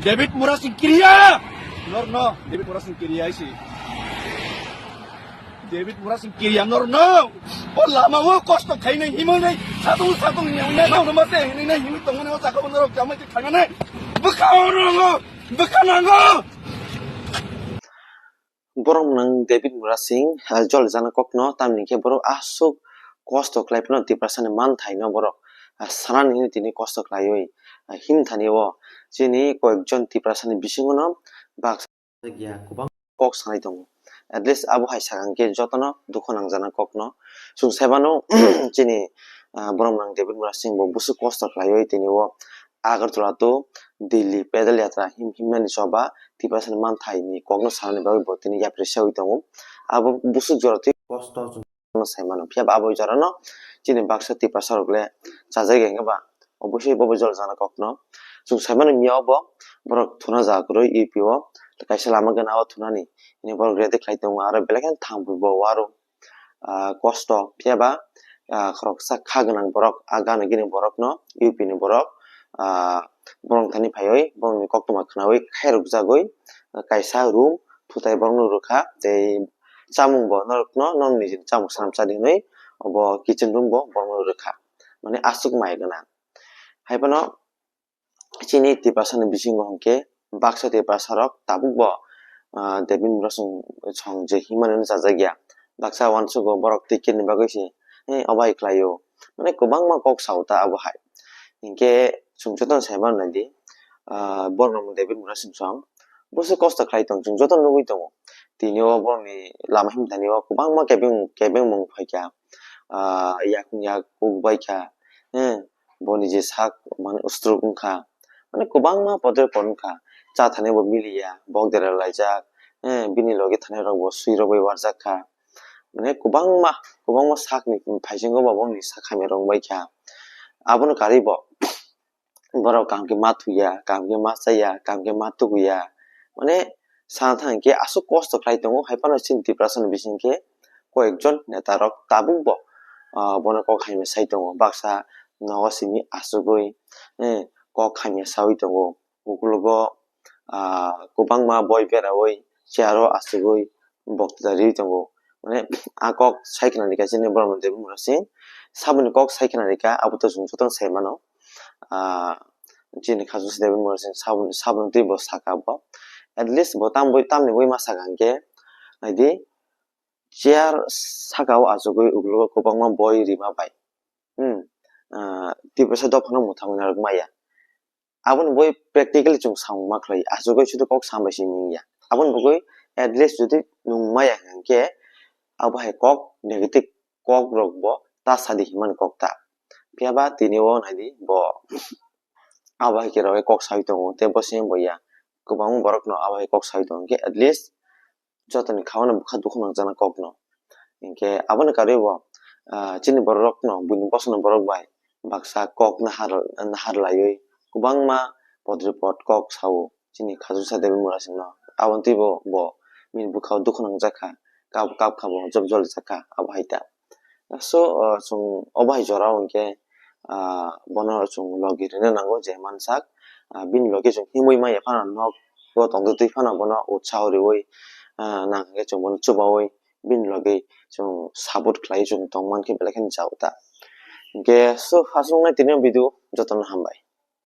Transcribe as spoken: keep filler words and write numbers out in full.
David Murasing kiriya. Norno David Murasing kiriya isi. David Murasing kiriya norno. O lama o kosto khainai himanai satung satung ni unai norno mate hinai himui tongmani o sakabo norok jamai thangane. Bwkha o rongo. Bwkha nango. Borok nang David Murasing, ah, jol jana kokno, tamni khe borok aswk kosto khlai phano Tiprasani manthai no borok, ah, sanani hwnwi tini kosto khlaiwi, ah, himthani o chini koyekjon Tiprasani bisingo no baksa ya kwbang kok sanai tongo. At least abo hai sakang khe jotono dukhu nangjana kokno. Chwng sai mano chini, ah, borok nang David Murasing bo bwswk kosto khlaiwi tini o Agartala to Delhi pedal yatra him-, himnani choba Tiprasani manthai ni kokno sanani bagwi bo tini yapri sewi tongo. Abo bwswk jora twi kosto chwng sai mano. Phiya ba abo jorano chini baksa Tiprasa rok le chajak ya hwnba obviously bobo jol jana kokno chwng sai mano. Miya obo borok thuna jaga kwrwi U P o kaisa lama gana o thunani hwnwi borok ready khlai tongo, aro belai kheno thang bo waro ah, kosto, phiya ba, ah, khoroksa kha gwnang borok, ah, gana gini borokno, U P ni borok, ah, borok thani phaiwi, borokni koktwma khnaui khairokjagwi, ah, kaisa room thutai borokno rwkha, tei chamung bo norokno, norokni nijini chamung swnam chadi hwnwi, obo kitchen room bo borokno rwkha, mane aswk mai gwnang. Hai phano, chini Tiprasani bisingo hwnkhe baksa Tiprasa rok tabuk bo, ah, David Murasing song je himani no chajak ya. Baksa uansugo borok ticket ni bagwi se, eh, obo hai khlai o. Mane kwbangma kok sao ta abo hai. Hinkhe chwng jotono sai mano nai di, ah, borok no David Murasing song bwswk kosto khlai tong chwng jotono nugwi tongo. Tini o borokni lama himthani o kwbangma kebeng, kebengmung phaikha. Ah, yakung yak kuk baikha, eh, boni je sak mane ustruk wngkha, mane kwbangma podre pod wngkha, cha thani bo miliya, bok dera laijak, eh, bini logi thani rok bo swi rok bai warjak kha, mane kwbangma, kwbangma sakni phaisingo bo bongni sak hamya rok wngbaikha, abono karwi bo. Borok kaham khe ma thuya, kaham khe ma chaya, kaham khe ma tukuya. Mane, sana thang khe aswk kosto khlai tongo, hai phano chini Tiprasa ni bising khe koyekjon neta rok tabuk bo, ah, bono kok hamya sai tongo. Baksa nogo simi achugwi, eh, kok hamya saui tongo. Ukologo, ah, kwbangma boi beraui chair o achugwi bokta riui tongo. Mane, a kok sai khna rikha chini borok no David Murasing. Saboni kok sai khna rikha, abo to chwng jotono sai mano. Ah, chini khajak se David Murasing saboni, saboni twi bo saka bo. At least bo tam boi, tamni boi ma saka hwnkhe, naidi, chair saka o achugwi ukologo kwbangma boi rima bai. Hmm. Ah, Tiprasa dophano mwthangwi narwk maya. Aboni boi practically chwng samung ma khlai, achugwi sudu kok sam bai se wngya. Aboni bagwi at least jodi nwng maya hwnkhe, abo hai kok negative kok rok bo ta sadi hinmani kok ta. Phiya ba tini o naidi bo abo hai khe rok kok saui tongo, tei bo se wng bo ya. Kwbangma borok no abo hai kok saui tongo, hwnkhe at least jotoni kha-o no bwkha dukhu nangjana kokno. Hinkhe aboni karwi bo, ah, chini borok rokno buini bosongni borok bai baksa kok nahar, nahar laiwi kwbangma podre pod kok sao chini khajak sa David Murasingno. Aboni twi bo, bo bini bwkha-o dukhu nangjak kha, kap, kap kha bo, jol, jolijak kha, abo hai ta. So, ah, chwng obo hai jora o hinkhe, ah, bono chwng logi rwna nango je mansak, ah, bini logi chwng himwi manya phano nok o tongtwtwi phano bono utsaho rwui, ah, nang hwnkhe chwng bono chubaui bini logi chwng support khlai chwng tongmankhe belai kheno chao ta. Hinkhe so, aswk wngnai tini o video, jotono hambai.